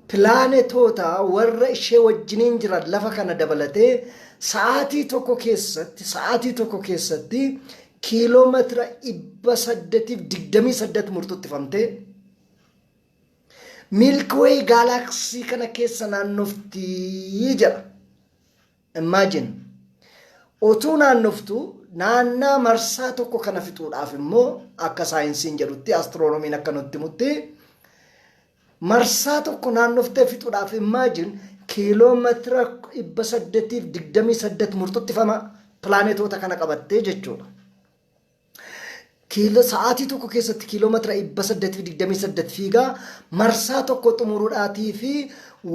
Pilaanetoota warra ishee wajjiniin jiran lafa kana dabalatee sa'aatii tokko keessatti sa'aatii tokko keessatti kiiloomeetira 828 murtuttifamtee Milky Way gaalaaksii kana keessa naannofti jedha. Imagine. Otuu naannoftu naannaa marsaa tokko kana fixuudhaaf immoo akka saayinsiin jedhutti astiroonomiin akka nutti himutti marsaa tokko naannoftee fixuudhaaf imagine kiiloomeetira 828 murtuttifama pilaanetoota kana qabattee jechuudha. Kiiloo sa'aatii tokko keessatti kiiloomeetira 828 fiigaa marsaa tokko xumuruudhaatii fi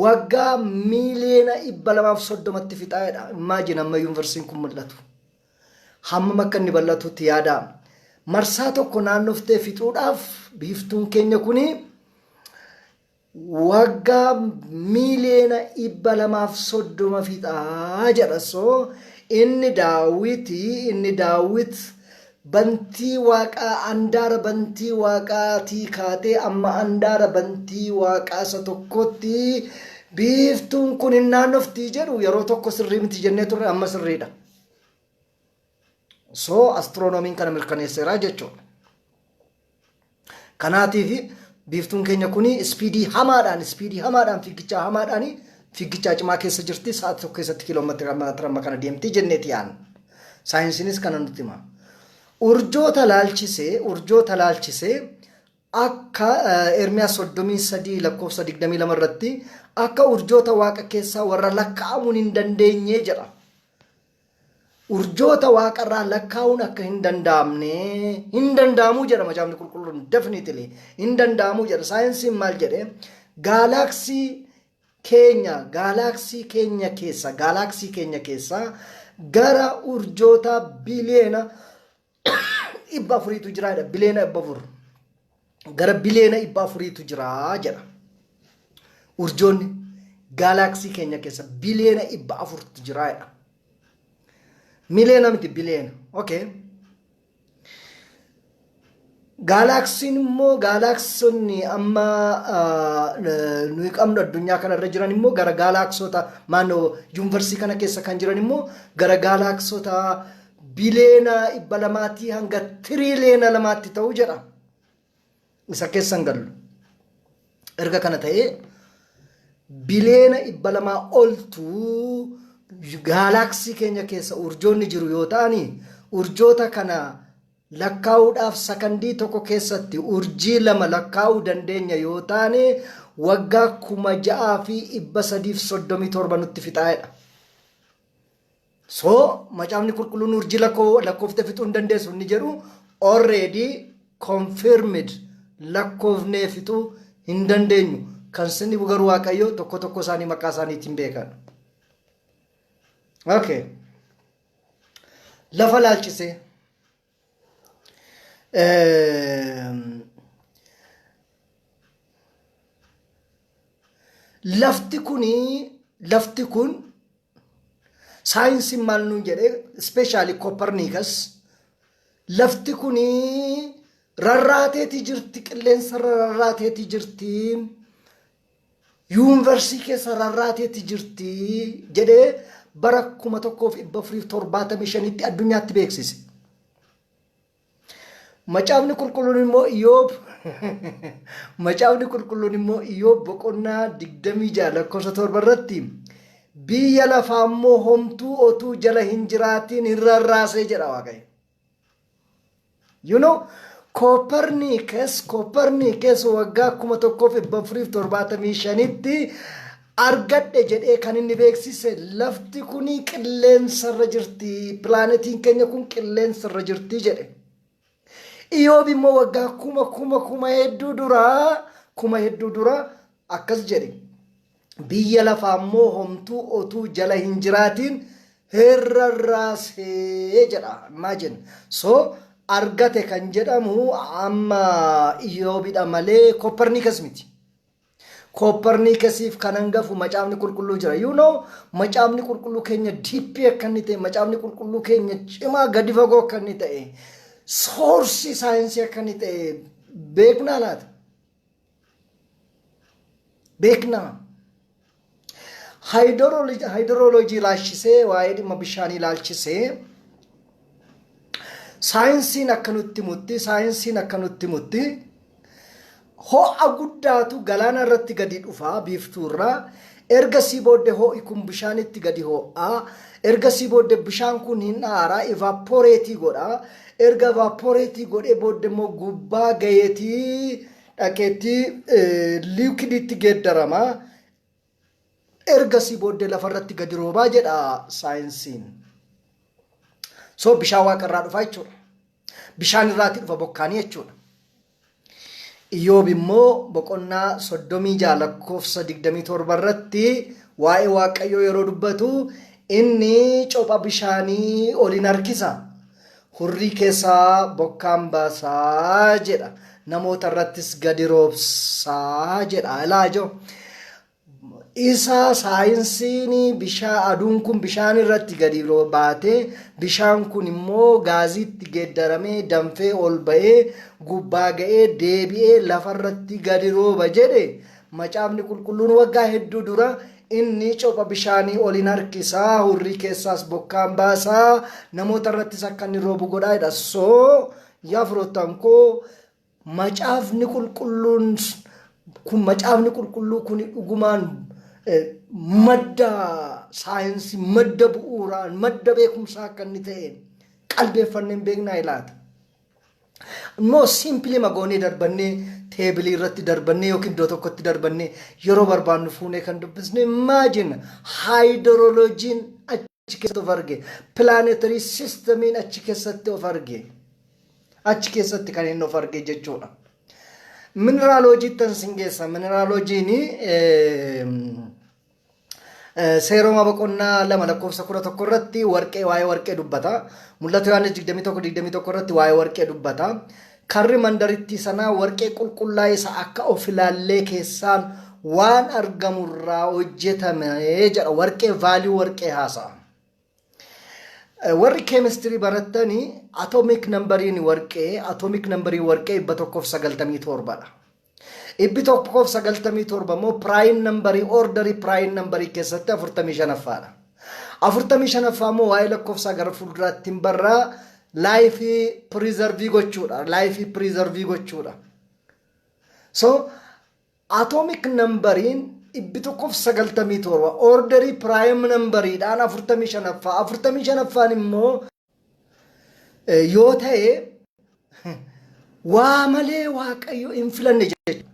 waggaa miiliyoona 230tti fixaa jedha. Imagine amma yuunivarsiitiin kun mul'atu. Hammam akka inni bal'atutti yaadaa. Marsaa tokko naannoftee fixuudhaaf biiftuun keenya kuni waggaa miiliyoona 230 fixaa jedha. So inni Daawit bantii waaqaa andaara bantii waaqaatii kaatee amma andaara bantii waaqaa isa tokkotti biiftuun kun hin naannoftii jedhu yeroo tokko sirrii miti jennee turre, amma sirriidha. So astiroonomiin kana mirkaneesseera jechuudha. Kanaatiif biiftuun keenya kun speedii hamaadhaan speedii hamaadhaan fiigichaa hamaadhaan fiigichaa cimaa keessa jirti, sa'aatii tokko keessatti kiiloomeetira amma kana deemti jenneeti yaadna. Saayinsiinis kana nutti hima. Urjoota laalchisee akka Ermiyaas 33 lakkoofsa 22 irratti akka urjoota waaqa keessaa warra lakkaa'amuun hin dandeenye jedha. Urjoota waaqarraa lakkaa'uun akka hin danda'amne, hin danda'amuu jedha Macaafni Qulqulluun, definitely hin danda'amuu jedha. Saayinsiin maal jedhe? Gaalaaksii keenya keessa gara urjoota biliyeena 400tu jira jedha. Biliyeena 400, gara biliyeena 400tu jira jedha. Urjoonni gaalaaksii keenya keessa biliyeena 400tu jira jedha. Miliyoona miti, biliyeena. Okay. Gaalaaksiin immoo gaalaaksonni amma nuyi qabnu addunyaa kanarra jiran immoo gara gaalaaksota maannoo yuunivarsii kana keessa kan jiran immoo gara gaalaaksota biliyeena 200tii hanga tiriiliyeena 2tti ta'u jedha. Isa keessa hin gallu. Erga kana ta'ee biliyeena 200 oltu gaalaaksii keenya keessa urjoonni jiru yoo ta'ani, urjoota kana lakkaa'uudhaaf sakandii tokko keessatti urjii lama lakkaa'uu dandeenya yoo taane, waggaa 6337 nutti fixaa'edha. So Macaafni Qulqulluun urjii lakkoofte fixuu hin dandeessu inni jedhu already confirmed, lakkoofnee fixuu hin dandeenyu. Kan sinni garuu Waaqayyo tokko tokko isaanii maqaa isaaniitiin beekan. Okay. Lafa laalchisee. Lafti kun saayinsiin maal nuun jedhee, especially Copernicus, lafti kuni rarraateeti jirti, qilleensarra rarraateeti jirti, yuunivarsii keessa rarraateeti jirti jedhee bara 1475tti addunyaatti beeksise. Macaafni Qulqulluun immoo Iyoob boqonnaa 26 lakkoofsa 7 irratti biyya lafaa immoo homtuu otuu jala hin jiraatiin hin rarraasee jedha Waaqayyo. Copernicus waggaa 1475tti argadhe jedhee kan inni beeksise lafti kun qilleensarra jirti, pilaanetiin keenya kun qilleensarra jirti jedhe. Iyoob immoo waggaa kuma kuma kuma hedduu dura akkas jedhe. Biyya lafaa immoo homtuu otuu jala hin jiraatiin hin rarraasee jedha. Imagine. So argate kan jedhamu amma Iyoobidha malee Copernicus miti. Copernicusiif kan hangafu Macaafni Qulqulluu jira. Macaafni Qulqulluu keenya deep akka inni ta'e, Macaafni Qulqulluu keenya cimaa gadi fagoo akka inni ta'e, source saayinsii akka inni ta'e beeknaa laata? Beeknaa? Hydrology ilaalchisee, waa'ee dhimma bishaanii ilaalchisee, saayinsiin akka nutti himutti ho'a guddaatu galaana irratti gadi dhufa biiftuurraa. Ergasii booddee ho'i kun bishaanitti gadi ho'aa. Ergasii booddee bishaan kun hin aara, evaporate godha. Erga evaporate godhee booddee immoo gubbaa gaheetii dhaqeetti liquiditti geeddarama. Ergasii booddee lafarratti gadi roobaa jedha saayinsiin. So bishaan waaqarraa dhufa jechuudha. Bishaan irraati dhufa bokkaanii jechuudha. Iyyoob immoo boqonnaa 36 lakkoofsa 27 irratti waa'ee Waaqayyoo yeroo dubbatu, inni copha bishaanii ol hin harkisa. Hurrii keessaa bokkaan baasaa jedha. Namoota irrattis gadi roobsaa jedha. Ilaajoo. Isa saayinsiin bishaan, aduun kun bishaan irratti gadi baatee, bishaan kun immoo gaaziitti geeddaramee, danfee ol ba'ee, gubbaa ga'ee, deebi'ee lafarratti gadi rooba jedhe, Macaafni Qulqulluun waggaa hedduu dura inni copha bishaanii ol hin harkisaa, hurrii keessaas bokkaan baasaa, namoota irrattis akka inni roobu godhaa jedha. So yaa firoottan koo, Macaafni Qulqulluun kun, Macaafni Qulqulluu kun dhugumaan madda saayinsii, madda bu'uuraa, madda beekumsaa akka inni ta'e qalbeeffannee hin beeknaa ilaata? Immoo simply magoonee darbannee, table irratti darbannee yookiin iddoo tokkotti darbannee, yeroo barbaannu fuunee kan dubbisne. Imagine, hydrologyn achi keessatti of arge, planetary systemiin achi keessatti of arge, achi keessatti kan inni of arge jechuudha. Mineralogyttan sin geessa. Mineralogyn Seeroma boqonnaa 2 lakkoofsa 11 irratti warqee, waa'ee warqee dubbata. Mul'ata Yohaannis 21:21 irratti waa'ee warqee dubbata. Karri mandarittii sanaa warqee qulqullaa'e isa akka of ilaallee keessaan waan argamurraa hojjetame jedha. Warqee, value warqee haasa'a. Warri keemistirii barattanii, atomic numberiin warqee 197dha. 197 immoo prime number, order prime number keessatti 45ffaadha. 45ffaa immoo waa'ee lakkoofsaa gara fuulduraatti hin barraa, life preserve gochuudha. Life preserve gochuudha. So atomic numberiin 197, order prime numberiidhaan 45ffaa, 45ffaan immoo yoo ta'e, waa malee Waaqayyo hin filanne jechuudha.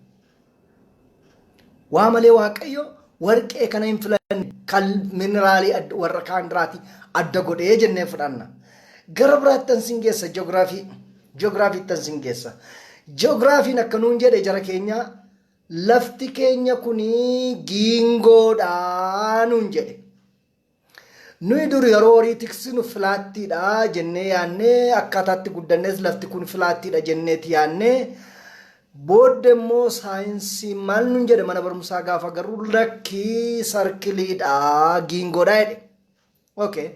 Waa malee Waaqayyo warqee kana hin filanne, kan mineraalii warra kaan irraati adda godhee jennee fudhanna. Gara biraatti sin geessa, ji'oogiraafii. Ji'oogiraafiitti sin geessa. Ji'oogiraafiin akka nuun jedhe, jara keenya, lafti keenya kunii giingoodhaa nuun jedhe. Nuyi dur yeroo horii tiksinu flatiidha jennee yaannee, akkaataatti guddannees lafti kun flatiidha jenneeti yaannee, booddee immoo saayinsii maal nuun jedhe? Mana barumsaa gaafa garuu, lakkii, circleiidha, giingoodha jedhe. Okay.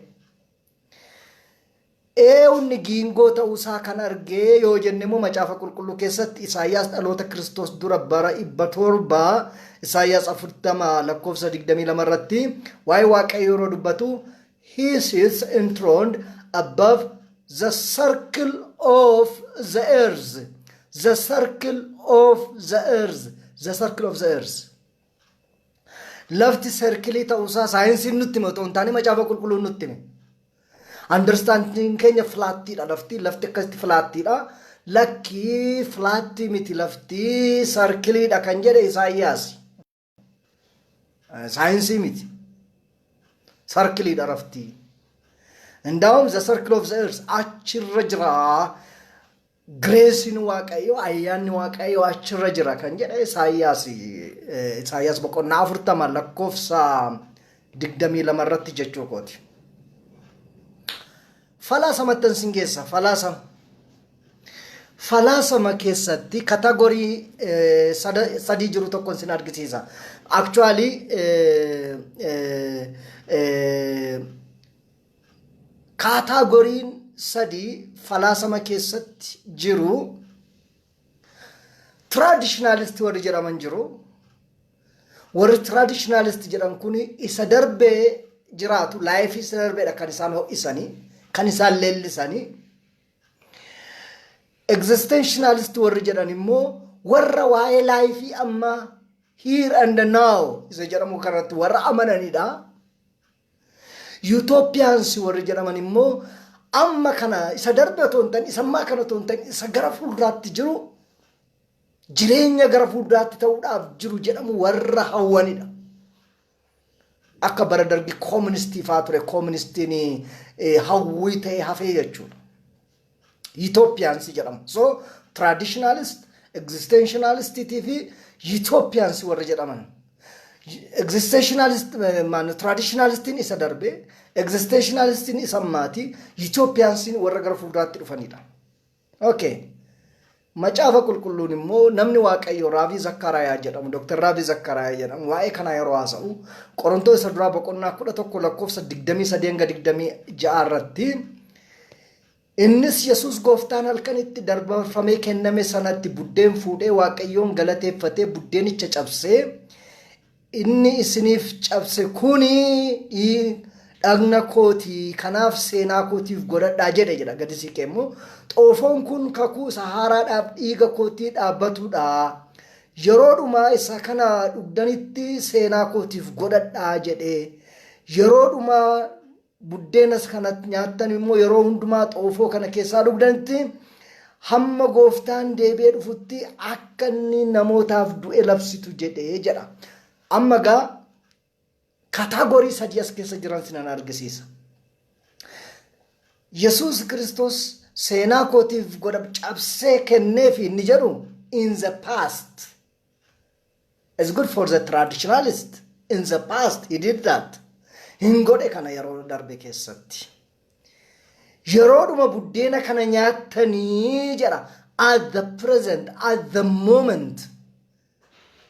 Eewunni giingoo ta'uusaa kan argee yoo jenne immoo, Macaafa Qulqulluu keessatti Isaayyaas dhaloota Kiristoos dura bara 700, Isaayyaas 40 lakkoofsa 22 irratti waa'ee Waaqayyo yeroo dubbatu, "He sits enthroned above the circle of the earth, the circle of the earth, the circle of the earth." Lafti circle ta'uusaa saayinsiin nutti hime otoo hin taane Macaafa Qulqulluun nutti hime. Understanding keenya flatiidha lafti, lafti akkasitti flatiidha. Lakkii, flat miti, lafti circleiidha kan jedhe Isaayyaas. Saayinsii miti. Circleiidha lafti. Indaa'um the circle of the earth achirra jira. Graceiin Waaqayyo, ayyaanni Waaqayyo achirra jira kan jedhe Isaayyaas, Isaayyaas boqonnaa 40 lakkoofsa 22 irratti jechuu kooti. Falaasamattan sin geessa, falaasama. Falaasama keessatti category sadii jiru tokkon sin argisiisa. Actually, categoryn sadii falaasama keessatti jiru, traditionalist warri jedhaman jiru. Warri traditionalist jedhan kun isa darbee jiraatu, life isa darbeedha kan isaan ho'isanii, kan isaan leellisanii. Existentialist warri jedhan immoo warra waa'ee life amma, here and now isa jedhamu kanatti warra amananidha. Utopians warri jedhaman immoo amma kana isa darbe otoo hin ta'in, isa ammaa kana otoo hin ta'in, isa gara fuulduraatti jiru, jireenya gara fuulduraatti ta'uudhaaf jiru jedhamu warra hawwanidha. Akka bara dargi kooministii faa ture, kooministiin hawwii ta'e hafee jechuudha. Utopians jedhamu. So traditionalist, existentialistiitii fi utopians warra jedhaman. Existentialist traditionalistiin isa darbe, existentialistiin isa ammaati, utopiansiin warra gara fuulduraatti dhufanidha. Okay. Macaafa Qulqulluun immoo, namni Waaqayyo Raavii Zakkaarayaa jedhamu, Dr. Raavii Zakkaarayaa jedhamu, waa'ee kanaa yeroo haasa'u, Qorontoota isa duraa boqonnaa 11 lakkoofsa 23 hanga 26 irratti, innis Yesus gooftaan halkan itti darbafamee kenname sanatti buddeen fuudhee, Waaqayyoon galateeffatee, buddeenicha cabsee, "Inni isiniif cabse kuni dhagna kootii, kanaaf seenaa kootiif godhadhaa" jedhe jedha. Gadi siqee immoo, "Xoofoon kun kakuu isa haaraadhaaf dhiiga kootii dhaabbatudha. Yeroodhuma isa kana dhugdanitti seenaa kootiif godhadhaa" jedhe. "Yeroodhuma buddeena kana nyaattan immoo, yeroo hundumaa xoofoo kana keessaa dhugdanitti, hamma gooftaan deebi'ee dhufutti akka inni namootaaf du'e labsitu" jedhee jedha. Amma gaa category sadii as keessa jiran sinan argisiisa. Yesuus Kiristoos seenaa kootiif godha cabsee kenneef inni jedhu in the past. It's good for the traditionalist. In the past he did that. Hin godhe kana yeroo darbe keessatti. Yeroodhuma buddeena kana nyaattanii jedha. At the present, at the moment,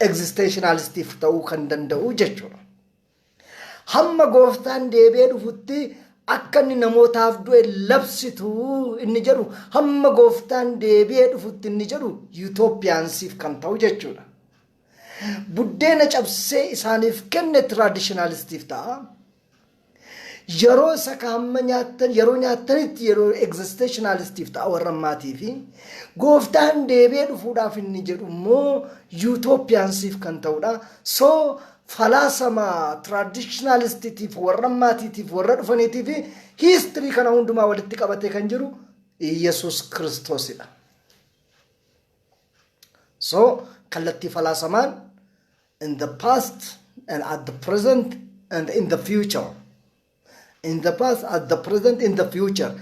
existentialistiif ta'uu kan danda'u jechuudha. Hamma gooftaan deebi'ee dhufutti akka inni namootaaf du'e labsitu inni jedhu, hamma gooftaan deebi'ee dhufutti inni jedhu utopiansiif kan ta'u jechuudha. Buddeena cabsee isaaniif kenne traditionalistiif ta'a. Yeroo isa ka hamma nyaattan, yeroo nyaattanitti, yeroo existentialistiif ta'a warra ammaatii fi gooftaan deebi'ee dhufuudhaaf inni jedhu immoo utopiansiif kan ta'udha. So falaasama traditionalistiitiif, warra ammaatiitiif, warra dhufaniitiif history kana hundumaa walitti qabatee kan jiru Yesus Kiristoosidha. So kallattii falaasamaan in the past and at the present and in the future. In the past, at the present, in the future.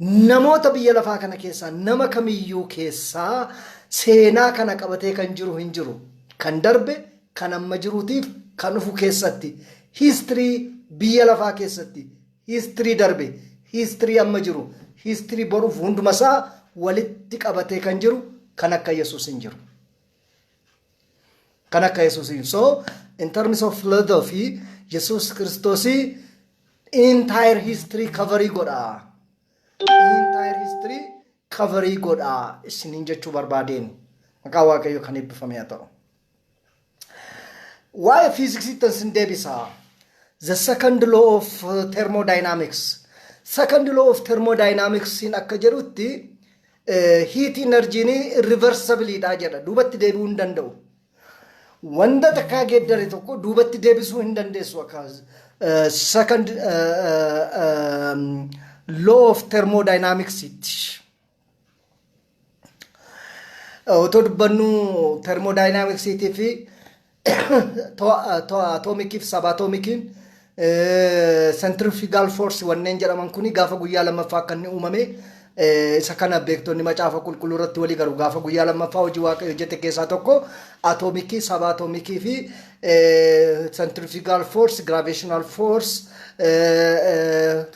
Namoota biyya lafaa kana keessaa, nama kamiyyuu keessaa seenaa kana qabatee kan jiru hin jiru. Kan darbe, kan amma jiruutiif kan dhufu keessatti. History biyya lafaa keessatti. History darbe, history amma jiru, history boruuf hundumasaa walitti qabatee kan jiru kan akka Yesuus hin jiru. Kan akka Yesuus hin jiru. So, in terms of philosophy, Yesuus Kiristoosii entire history cover godha. Entire history cover godha isiniin jechuu barbaadeen. Maqaa Waaqayyo kan eebbifame haa ta'u. Waa'ee fiiziksiitti sin deebisa. The second law of thermodynamics. Second law of thermodynamics akka jedhutti, heat energy irreversible dha jedha. Duubatti deebi'uu hin danda'u. Wanta takkaa geeddare tokko duubatti deebisuu hin dandeessu akka second law of thermodynamics. Otoo dubbannu thermodynamicsiitii fi atomicii fi subatomiciin, centrifugal force wanneen jedhaman kuni gaafa guyyaa lammaffaa akka inni uumame, isa kana beektonni Macaafa Qulqulluu irratti walii galu. Gaafa guyyaa lammaffaa hojii Waaqayyo hojjete keessaa tokko atomicii, subatomicii fi centrifugal force, gravitational force,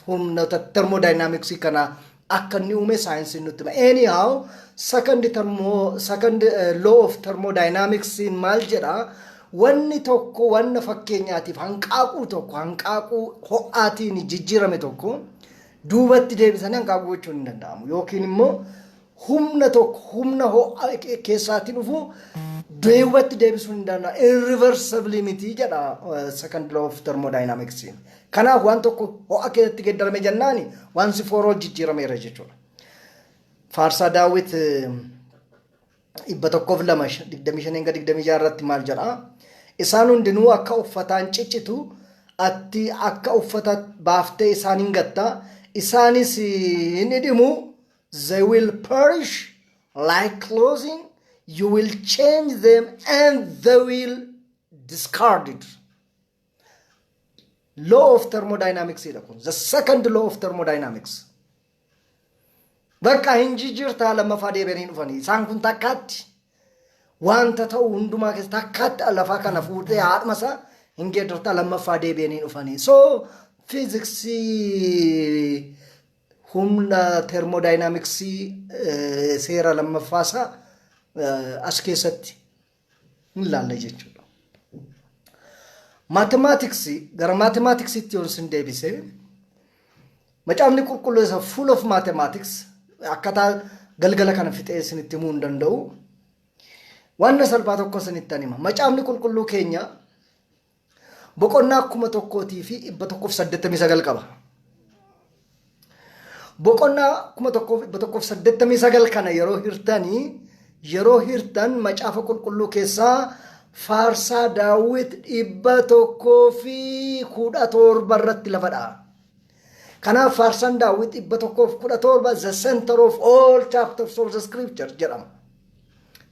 humnoota thermodynamicsii kana akka inni uume saayinsiin nutti hima. Anyhow, second law of thermodynamics maal jedha? Wanni tokko, wanna fakkeenyaatiif hanqaaquu tokko, hanqaaquu ho'aatiin jijjiirame tokko duubatti deebisanii hanqaaquu gochuun hin danda'amu. Yookiin immoo Humna tokko, humna ho'a keessaatii dhufu duubatti deebisuun hin danda'amu. Irreversibly miti jedha second law of thermodynamics. Kanaaf waan tokko ho'a keessatti geeddarame jennaani once for all jijjiirameera jechuudha. Faarsaa Daawit 102, 25 hanga 26 irratti maal jedha? Isaan hundinuu akka uffataan ciccitu, atti akka uffata baaftee isaan hin gatta, isaanis hin dhidhimu. They will perish like clothing. You will change them and they will discard it. Law of thermodynamics jedha kun, the second law of thermodynamics. Bakka hin jijjiirtaa, lammaffaa deebi'anii dhufanii. Isaan kun takkaatti wanta ta'u hundumaa keessa takkaatti lafaa kana fuudhee haadhuma isaa hin geeddartaa, lammaffaa deebi'anii dhufanii. So fiiziksii humna thermodynamicsii seera lammaffaa isaa as keessatti hin laalla jechuudha. Mathematicsii, gara mathematicsiitti yoo isin deebise, macaafni qulqulluu isa full of mathematics. Akkataa galgala kana fixee isinitti himuu hin danda'u. Wanna salphaa tokko isinitti hima. Macaafni qulqulluu keenya boqonnaa 1189 qaba. Boqonnaa 1189 kana yeroo hirtan macaafa qulqulluu keessaa faarsaa Daawwit 117 irratti lafa dha'a. Kanaaf faarsaan Daawwit 117 the center of all chapters of the scripture jedhama.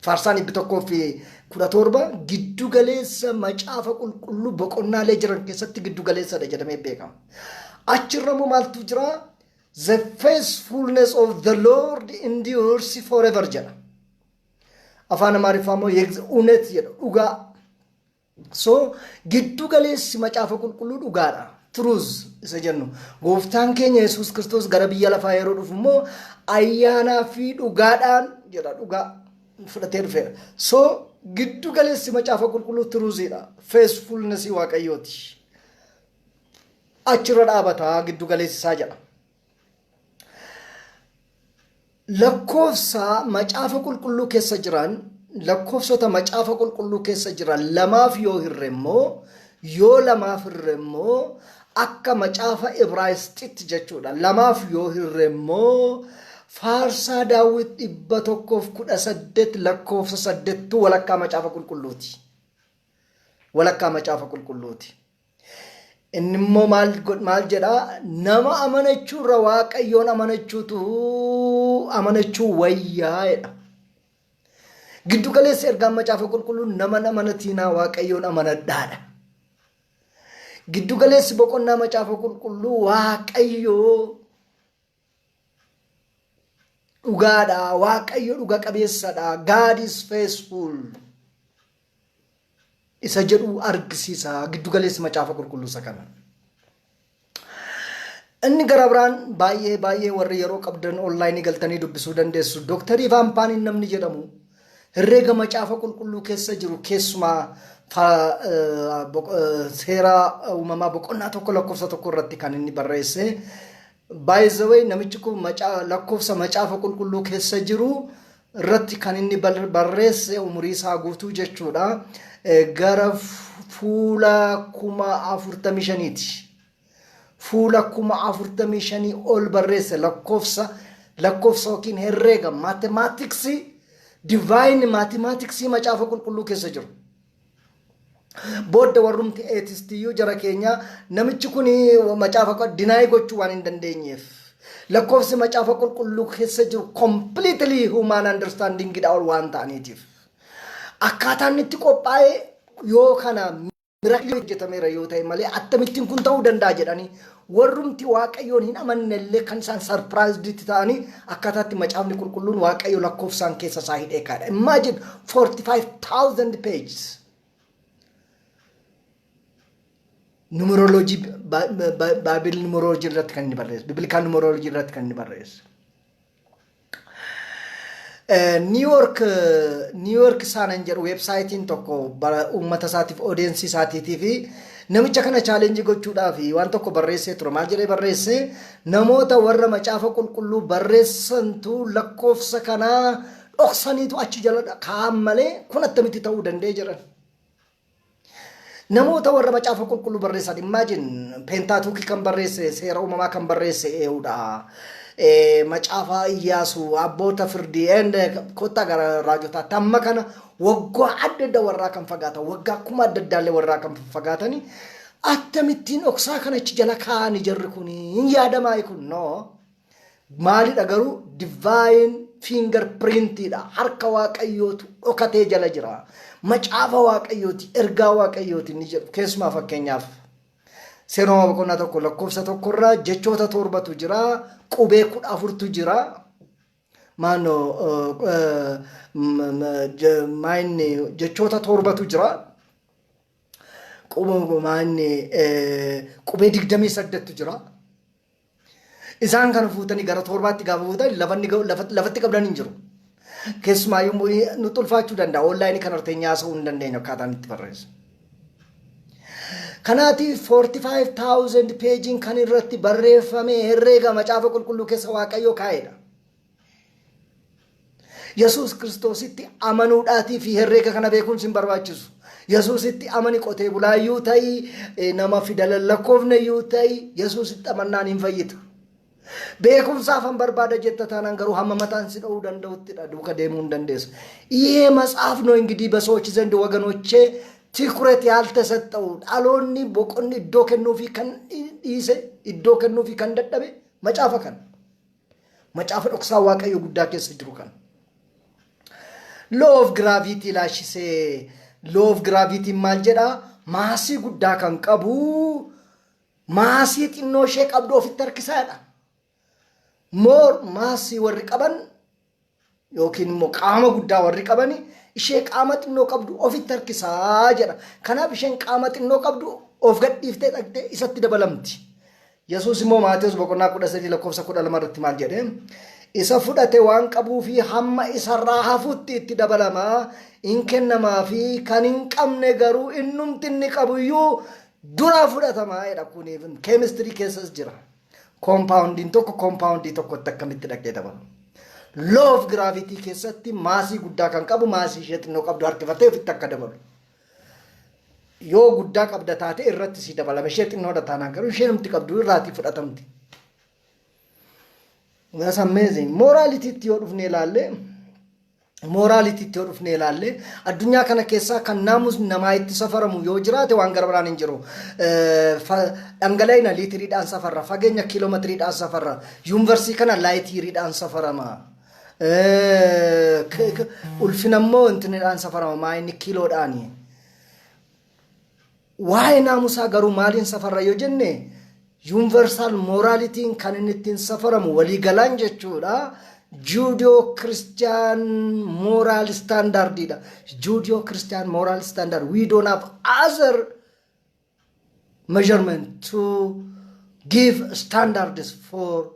Faarsaan 117 giddu galeessa macaafa qulqulluu boqonnaalee jiran keessatti giddu galeessadha jedhamee beekama. Achirra immoo maaltu jira? "The faithfulness of the Lord endures forever" jedha. Afaan Amaariffaa immoo "እውነት" jedha, dhugaa. So giddu galeessi macaafa qulqulluu dhugaadha. Truth isa jennu. Gooftaan keenya Yesuus Kiristoos gara biyya lafaa yeroo dhufu immoo ayyaanaa fi dhugaadhaan jedha, dhugaa fudhatee dhufeera. So giddu galeessi macaafa qulqulluu truthiidha. Faithfulnessii Waaqayyooti. Achirra dhaabataa giddu galeessi isaa jedha. Lakkoofsa macaafa qulqulluu keessa jiran, lakkoofsota macaafa qulqulluu keessa jiran lamaaf yoo hirre immoo, yoo lamaaf hirre immoo, akka macaafa Ibraayisxitti jechuudha. Lamaaf yoo hirre immoo faarsaa Daawwit 118 lakkoofsa 8ttuu walakkaa macaafa qulqulluuti. Walakkaa macaafa qulqulluuti. Inni immoo maal jedhaa? Nama amanachuurra Waaqayyoon amanachuutu amanachuu wayyaa jedha. Giddu galeessa ergaan macaafa qulqulluu nama amanatiinaa, Waaqayyoon amanadhaadha. Giddu galeessi boqonnaa macaafa qulqulluu Waaqayyoo dhugaadha. Waaqayyo dhuga qabeessadha. God is faithful. Isa jedhu argisiisa giddu galeessi macaafa qulqulluu isa kana. Inni gara biraan baay'ee baay'ee warri yeroo qabdan onlineii galtanii dubbisuu dandeessu. Dooktarii Ivaan Paaniin namni jedhamu herreega macaafa qulqulluu keessa jiru, keessumaa seera uumamaa boqonnaa 1 lakkoofsa 1 irratti kan inni barreesse. By the way, namichi kun lakkoofsa macaafa qulqulluu keessa jiru irratti kan inni barreesse umurii isaa guutuu jechuudha. Gara fuula 45,000ti. Fuula 45,000 ol barreesse, lakkoofsa yookiin herreega mathematicsii, divine mathematicsii macaafa qulqulluu keessa jiru. Booda warrumti atheistiyyuu jara keenya namichi kun macaafa deny gochuu waan hin dandeenyeef, lakkoofsi macaafa qulqulluu keessa jiru completely human understanding dha ol waan ta'aniitiif, akkaataan itti qophaa'e yoo kana miracle hojjetameera yoo ta'e malee akkamittiin kun ta'uu danda'a jedhanii, warrumti Waaqayyoon hin amanne illee kan isaan surpriseditti ta'anii akkaataatti macaafni qulqulluun Waaqayyo lakkoofsaan keessa isaa hidhee kaadha. Imagine 45,000 pages. Numerology, Bible numerology irratti kan inni barreesse. Biblical numerology irratti kan inni barreesse. New York saanan jedhu websiteiin tokko uummata isaatiif, audience isaatiitii fi namicha kana challenge gochuudhaaf waan tokko barreessee ture. Maal jedhee barreesse? Namoota warra Macaafa Qulqulluu barreessantu lakkoofsa kanaa dhoksaniitu achi jala kaa'an malee kun attamitti ta'uu danda'e jedhan. Namoota warra Macaafa Qulqulluu barreessan, imagine, Pentateuch kan barreesse, Seera Uumamaa kan barreesse eenyudha? Macaafa Iyyaasuu, Abboota Firdii, and kottaa gara raajotaatti, amma kana waggaa adda addaa warraa kan fagaatan, waggaa kuma adda addaallee warraa kan fagaatanii, akkamittiin dhoksaa kana achi jala kaa'anii jarri kun hin yaadamaa kun? No. Maalidha garuu? Divine fingerprintiidha. Harka Waaqayyootu dhokatee jala jira. Macaafa Waaqayyooti, ergaa Waaqayyooti inni jedhu. Keessumaa fakkeenyaaf Seera Uumamaa boqonnaa 1 lakkoofsa 1rraa jechoota torbatu jira, qubee 14tu jira. Maanoo maayinni jechoota torbatu jira. Maayinni qubee 28tu jira. Isaan kana fuutanii gara torbaatti gaafa fuutan lafatti qabdan hin jiru. Keessumaayyuu nutti ulfaachuu danda'a. Online kana irratti haasa'uu hin dandeenyu akkaataan itti barreessu. Kanaatiif 45,000 pageiin kan irratti barreeffame herreega Macaafa Qulqulluu keessa Waaqayyo kaa'edha. Yesuus Kiristoositti amanuudhaatii fi herreega kana beekuun sin barbaachisu. Yesuusitti amani, qotee bulaayyuu ta'i, nama fidala lakkoofneyyuu ta'i, Yesuusitti amannaan hin fayyita. Beekumsaaf han barbaada jetta taanaan garuu hamma mataan si dha'uu danda'uttidha, duuka deemuu hin dandeessu. ይሄ መጽሐፍ ነው እንግዲህ በሰዎች ዘንድ ወገኖቼ ትኩረት ያልተሰጠው፣ dhaloonni boqonni iddoo kennuufi kan dhiise, iddoo kennuufi kan dadhabe macaafa kana. Macaafa dhoksaa Waaqayyo guddaa keessa jiru kana. Law of gravity ilaashisee, law of gravity maal jedhaa? Mass guddaa kan qabu mass xinnoo ishee qabdu ofitti harkisaadha. More mass warri qaban yookiin immoo qaama guddaa warri qabani ishee qaama xinnoo qabdu ofitti harkisaa jedha. Kanaaf isheen qaama xinnoo qabdu of gadhiiftee dhaqxee isatti dabalamti. Yesuus immoo Maatewos boqonnaa 13 lakkoofsa 12 irratti maal jedhee? Isa fudhate waan qabuu fi hamma isarraa hafutti itti dabalamaa in kennamaa fi kan hin qabne garuu innumti inni qabuyyuu duraa fudhatamaa jedha. Kuniif keemistirii keessas jira. Compoundiin tokko compound tokkotti akkamitti dhaqee dabalu? Law of gravity keessatti mass guddaa kan qabu mass ishee xinnoo qabdu harkifatee ofitti akka dabalu. Yoo guddaa qabda taate irratti si dabalama, ishee xinnoodha taanaan garuu ishee namti qabdu irraatii fudhatamti. That's amazing. Moralitytti yoo dhufne ilaalle, moralitytti yoo dhufne ilaalle, addunyaa kana keessaa kan naamusni namaa itti safaramu yoo jiraate waan gara biraan hin jiru. Dhangala'ina liitiriidhaan safarra, fageenya kiiloometiriidhaan safarra, universe kana light yeariidhaan safarama. Ulfina immoo intiniidhaan safarama, maayinni kiiloodhaani. Waa'ee naamusaa garuu maaliin safarra yoo jenne, universal moralityn kan inni ittiin safaramu waliigalaan jechuudha. Judeo Christian moral standardiidha. Judeo Christian moral standard. We don't have other measurement to give standards for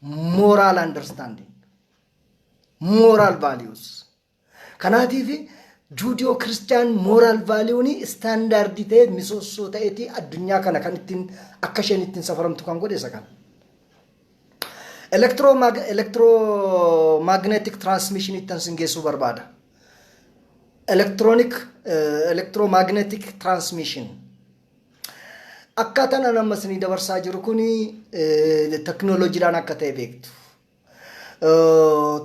moral understanding, moral values. Kanaatiif Judeo Christian moral valueun standard ta'e, misoosoo ta'eeti addunyaa kana kan ittiin akka isheen ittiin safaramtu kan godhe isa kana. Electromagnetic transmission ittiin sin geessuu barbaada. Electronic, electromagnetic transmission. Akkaataan ani amma isinii dabarsaa jiru kuni teknooloojiidhaan akka ta'e beektu.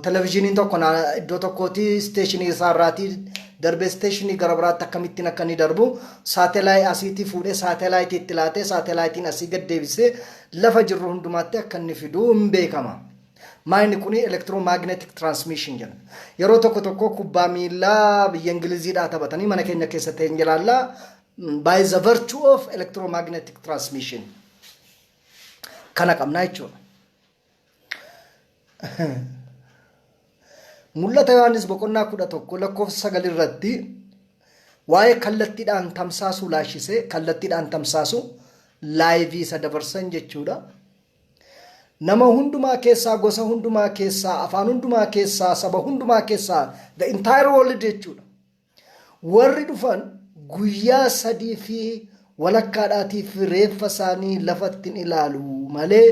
Televizyiiniin tokko iddoo tokkooti station isaarraatii darbee station gara biraatti akkamittiin akka inni darbu, satellite asiitii fuudhee satellite itti laatee, satelliteiin asii gad deebisee lafa jirru hundumaatti akka inni fidu hin beekama. Maayini kuni electromagnetic transmission jedhama. Yeroo tokko tokko kubbaa miillaa biyya Ingiliziidhaa taphatanii mana keenya keessatti hin ilaallaa, by the virtue of electromagnetic transmission. Kana qabnaa jechuudha. Mul'ata Yohaannis boqonnaa 11 lakkoofsa 9 irratti waa'ee kallattiidhaan tamsaasuu laashisee, kallattiidhaan tamsaasu, live isa dabarsan jechuudha. Nama hundumaa keessaa, gosa hundumaa keessaa, afaan hundumaa keessaa, saba hundumaa keessaa, the entire world jechuudha. Warri dhufan guyyaa 3.5dhaatiif reeffa isaanii lafatti hin ilaalu malee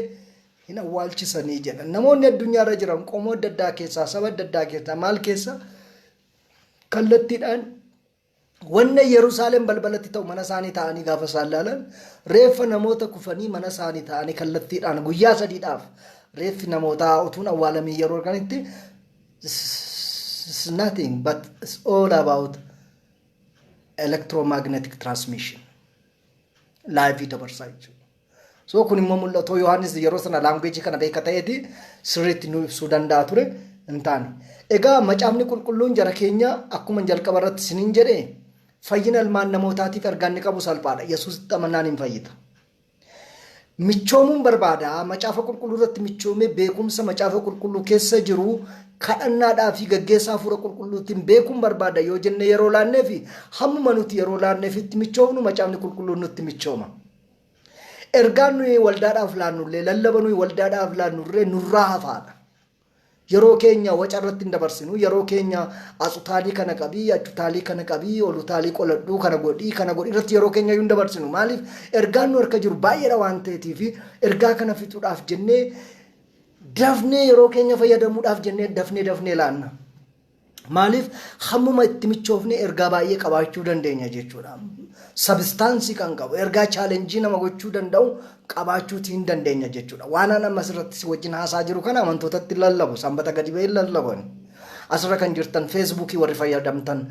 hin awwaalchisanii jedhan. Namoonni addunyaarra jiran qomoo adda addaa keessaa, saba adda addaa keessaa, maal keessa kallattiidhaan wanna Yerusaalem balbalatti ta'u mana isaanii ta'anii gaafa isaan ilaalan, reeffa namoota kufanii mana isaanii ta'anii kallattiidhaan guyyaa 3dhaaf reeffi namootaa utuun awwaalamii yeroo arganitti, it's nothing but it's all about electromagnetic transmission live dabarsaa jechuudha. So kun immoo mul'atoo Yohaannis yeroo sana language kana beeka ta'eeti sirriitti nu ibsuu danda'a ture, hin taane. Egaa Macaafni Qulqulluun, jara keenya, akkuma jalqaba irratti isiniin jedhe, fayyina ilmaan namootaatiif ergaa inni qabu salphaadha. Yesuusitti amannaan hin fayyita. Michoomuun barbaada. Macaafa Qulqulluu irratti michoomee beekumsa Macaafa Qulqulluu keessa jiru kadhannaadhaa fi gaggeessaa Hafuura Qulqulluutiin beekuun barbaada yoo jenne, yeroo laannee fi hammuma nuti yeroo laanneefitti michoomnu, Macaafni Qulqulluun nutti michooma. Ergaan nuyi waldaadhaaf laannullee, lallaba nuyi waldaadhaaf laannullee nurraa hafaadha. Yeroo keenya waca irratti hin dabarsinu. Yeroo keenya asutaalii kana qabii, achutaalii kana qabii, olutaalii qoladhuu, kana godhii, kana godhii irratti yeroo keenya iyyuu hin dabarsinu. Maaliif? Ergaan nu harka jiru baay'eedha waan ta'eetiif, ergaa kana fixuudhaaf jennee dafnee, yeroo keenya fayyadamuudhaaf jennee dafnee dafnee laanna. Maaliif? Hammuma itti michoofne ergaa baay'ee qabaachuu dandeenya jechuudha. Substance kan qabu, ergaa challenge nama gochuu danda'u qabaachuutii hin dandeenya jechuudha. Waan an amma asirratti si wajjin haasaa jiru kana amantootatti lallabu, Sanbata gadi ba'ee lallabu. Asirra kan jirtan, Feesbuukii warri fayyadamtan,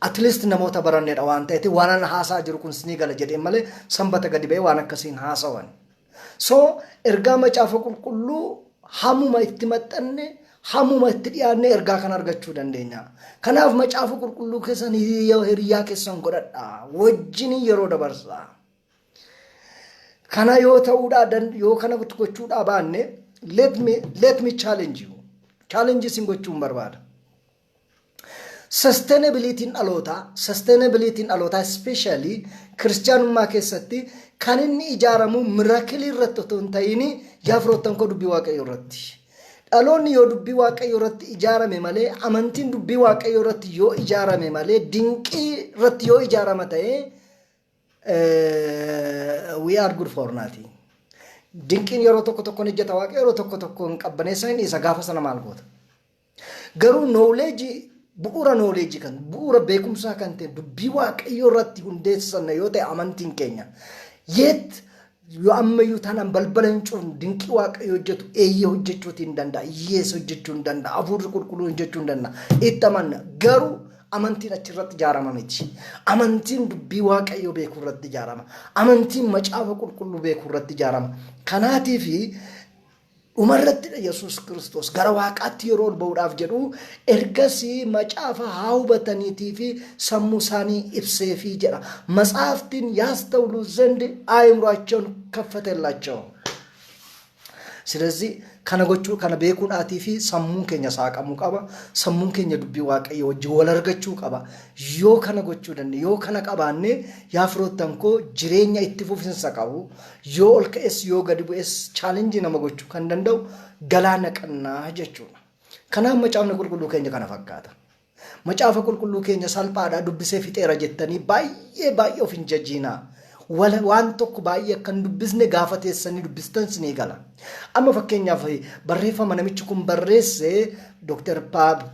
at least namoota barannedha waan ta'eef, waan an haasaa jiru kun sinii gala jedheen malee Sanbata gadi ba'ee waan akkasiin haasawan. So ergaa Macaafa Qulqulluu hammuma itti maxxanne, hammuma itti dhiyaanne ergaa kana argachuu dandeenya. Kanaaf Macaafa Qulqulluu keessan hiriyaa keessan godhadha. Wajjin yeroo dabarsa. Kana yoo ta'uudhaa, yoo kana gochuudhaa baanne, let me challenge you. Challenge isin gochuun barbaada. Sustainabilityn dhalootaa especially kiristaanummaa keessatti kan inni ijaaramu miracle irratti otoo hin ta'in, yaa firoottan koo, dubbii Waaqayyoo irratti. Dhaloonni yoo dubbii Waaqayyoo irratti ijaarame malee, amantiin dubbii Waaqayyoo irratti yoo ijaarame malee, dinqii irratti yoo ijaarama ta'e, we are good for nothing. Dinqiin yeroo tokko tokko ni hojjeta, Waaqayyo yeroo tokko tokko hin qabbaneessa, inni isa gaafa sana maal goota? Garuu knowledge, bu'uura knowledge kan bu'uura beekumsaa kan ta'e dubbii Waaqayyoo irratti hundeessanna yoo ta'e, amantiin keenya yeet yoo ammayyuu taanaan balbala hin cufnu. Dinqii Waaqayyo hojjetu eeyyee hojjechuutii hin danda'a, yees hojjechuu hin danda'a, Hafuurri Qulqulluun hojjechuu hin danda'a, itti amanna. Garuu amantiin achirratti ijaarama miti. Amantiin dubbii Waaqayyoo beekuu irratti ijaarama. Amantiin Macaafa Qulqulluu beekuu irratti ijaarama. Kanaatiifi dhumarrattidha Yesuus Kiristoos gara waaqaatti yeroo ol ba'uudhaaf jedhu, ergasii macaafa haa hubataniitii fi sammuu isaanii ibseefii jedha. መጻሕፍትን ያስተውሉ ዘንድ አእምሯቸውን ከፈተላቸው። ስለዚህ kana gochuu, kana beekuudhaatii fi sammuun keenya saaqamuu qaba. Sammuun keenya dubbii Waaqayyo wajjin wal argachuu qaba. Yoo kana gochuu dandeenye, yoo kana qabaanne, yaa firoottan koo, jireenya itti fufinsa qabu, yoo ol ka'es yoo gadi bu'es challenge nama gochuu kan danda'u galaana qannaa jechuudha. Kanaaf Macaafni Qulqulluu keenya kana fakkaata. Macaafa Qulqulluu keenya salphaadha, dubbisee fixeera jettanii baay'ee baay'ee of hin jajiinaa. Waan tokko baay'ee akkan dubbisne gaafa teessanii dubbistan sinii gala. Amma fakkeenyaaf barreeffama namichi kun barreesse, Dooktar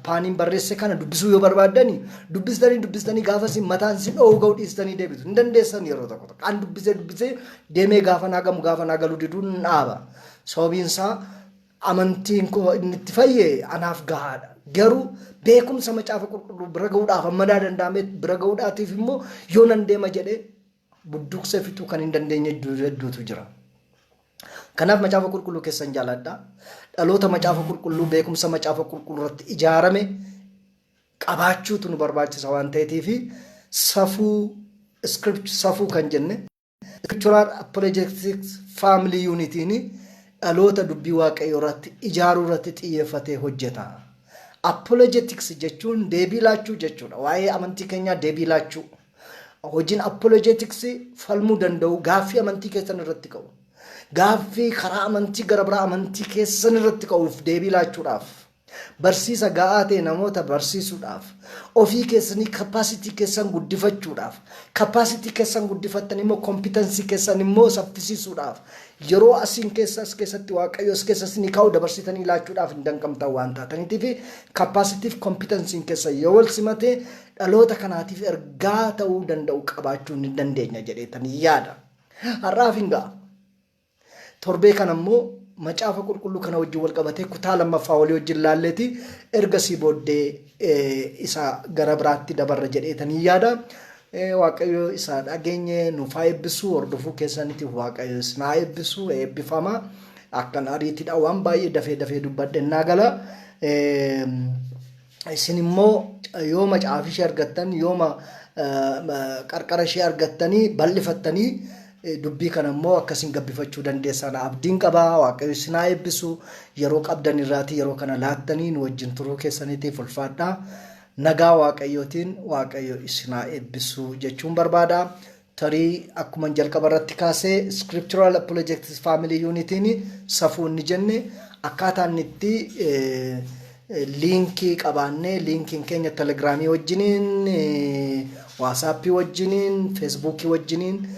Paaniin barreesse kana dubbisuu yoo barbaaddani, dubbistanii dubbistanii gaafa isin mataan isin dho'uu ga'u dhiistanii deebitu. Hin dandeessan yeroo tokko tokko. An dubbisee dubbisee deemee gaafa naa gamu, gaafa naa galu diduun dhaaba. Sababiin isaa amantiin koo inni itti fayye anaaf gahaadha. Garuu beekumsa Macaafa Qulqulluu bira ga'uudhaaf, amma danda'ame bira ga'uudhaatiif immoo yoo nan deema jedhee budduuqsee fixuu kan hin dandeenye hedduutu jira. Kanaaf Macaafa Qulqulluu keessan jaaladha. Dhaloota Macaafa Qulqulluu, beekumsa Macaafa Qulqulluu irratti ijaarame qabaachuutu nu barbaachisa waan ta'eetiif, safuu safuu kan jenne Scriptural Apologetics Family Unitiin dhaloota dubbii Waaqayyoo irratti ijaaruu irratti xiyyeeffatee hojjeta. Apologetics jechuun deebii laachuu jechuudha. Waa'ee amantii keenyaa deebii laachuu. Hojiin apologetics falmuu danda'u, gaaffii amantii keessan irratti ka'u. Gaaffii karaa amantii gara biraa amantii keessan irratti ka'uuf deebii laachuudhaaf, barsiisa ga'aa ta'e namoota barsiisuudhaaf, ofii keessanii capacity keessan guddifachuudhaaf, capacity keessan guddifattan immoo competency keessan immoo saffisiisuudhaaf, yeroo asiin keessa as keessatti Waaqayyo as keessa isinii kaa'u dabarsitanii laachuudhaaf hin danqamtan waan taataniitiif, capacity fi competencyn keessa yoo wal simate dhaloota kanaatiif ergaa ta'uu danda'u qabaachuu ni dandeenya jedheetanii yaada. Har'aaf hin ga'a. Torbee kana immoo Macaafa Qulqulluu kana wajjin wal qabatee kutaa lammaffaa walii wajjin laalleeti ergasii booddee isa gara biraatti dabarra jedheetanii yaada. Waaqayyo isa dhageenye nuuf haa eebbisu. Hordofuu keessaniitiif Waaqayyo isin haa eebbisu. Eebbifama. Akkan ariitiidha waan baay'ee dafee dafee dubbadhe naa gala. Isin immoo yoo macaafa ishee argattan, yooma qarqara ishee argattanii bal'ifattanii, dubbii kana immoo akkasiin gabbifachuu dandeessan abdiin qabaa. Waaqayyo isin haa eebbisu. Yeroo qabdan irraatii yeroo kana laattanii nu wajjin turuu keessaniitiif ulfaadhaa. Nagaa Waaqayyootiin Waaqayyo isin haa eebbisu jechuun barbaada. Tarii akkuma jalqaba irratti kaasee, Scriptural Apologetics Family Unitiin safuu inni jenne akkaataa inni itti liinkii qabaannee, liinkiin keenya Telegramii wajjiniin, WhatsAppii wajjiniin, Facebookii wajjiniin,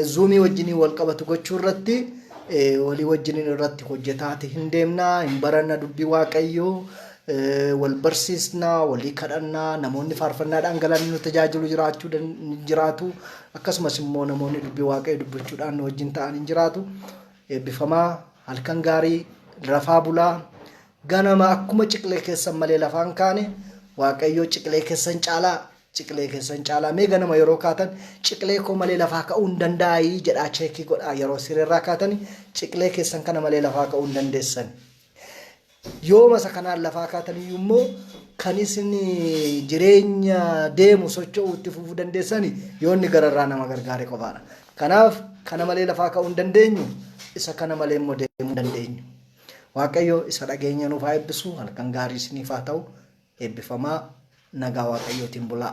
Zoomii wajjiniin wal qabatu gochuu irratti walii wajjiniin irratti hojjetaati hin deemnaa, hin baranna, dubbii Waaqayyoo wal barsiisnaa, walii kadhannaa. Namoonni faarfannaadhaan galanii nu tajaajilu jiraachuu jiraatu, akkasumas immoo namoonni dubbii Waaqayyoo dubbachuudhaan nu wajjin ta'an hin jiraatu. Eebbifamaa, halkan gaarii, rafaa bulaa. Ganama akkuma ciqilee keessan malee lafaan kaane, Waaqayyoo ciqilee keessan caalaa, ciqilee keessan caalaa. Mee ganama yeroo kaatan "Ciqilee koo malee lafaa ka'uu hin danda'ayii?" jedhaa check godhaa. Yeroo sireerraa kaatani ciqilee keessan kana malee lafaa ka'uu hin dandeessan. Yooma isa kanaan lafaa kaataniyyuu immoo kan isin jireenya deemu socho'uu itti fufuu dandeessani yoo inni gararraa nama gargaare qofaadha. Kanaaf kana malee lafaa ka'uu hin dandeenyu, isa kana malee immoo deemuu hin dandeenyu. Waaqayyo isa dhageenya nuuf haa eebbisu. Halkan gaarii isiniif haa ta'u. Eebbifamaa, nagaa Waaqayyootiin bulaa.